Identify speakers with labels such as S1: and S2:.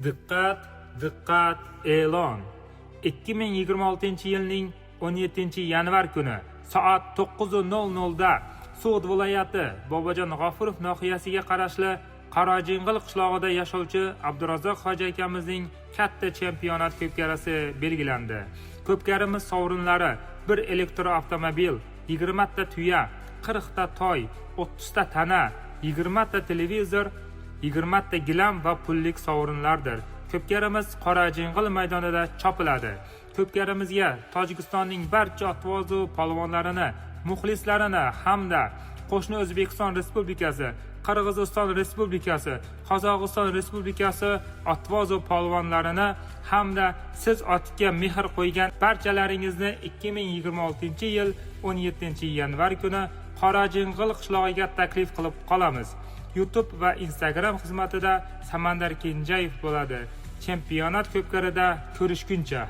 S1: Diqqat, diqqat, e'lon! 2026-yilning 17-yanvar kuni soat 9:00 da So'g'd viloyati Bobojon G'ofurov nohiyasiga qarashli Qorajing'il qishlog'ida yashovchi Abdurazzoq hoji akamizning katta chempionat ko'pkarasi belgilandi. Ko'pkarimiz sovrinlari: bir elektroavtomobil, 20 ta tuya, 40 ta toy, 30 ta tana, 20 ta televizor, 20 ta gilam va pullik sovrinlardir. Ko'pkarimiz Qorajing'il maydonida chopiladi. Ko'pkarimizga Tojikistonning barcha otvozu polvonlarini, muxlislarini hamda qo'shni O'zbekiston Respublikasi, Qirg'iziston Respublikasi, Qozog'iston Respublikasi otvozu polvonlarini hamda siz otga mehr qo'ygan barchalaringizni 2026-yil 17-yanvar kuni Qorajing'il qishlog'iga taklif qilib qolamiz. YouTube va Instagram xizmatida Samandar Kenjayev bo'ladi. Chempionat ko'pkarida ko'rishguncha.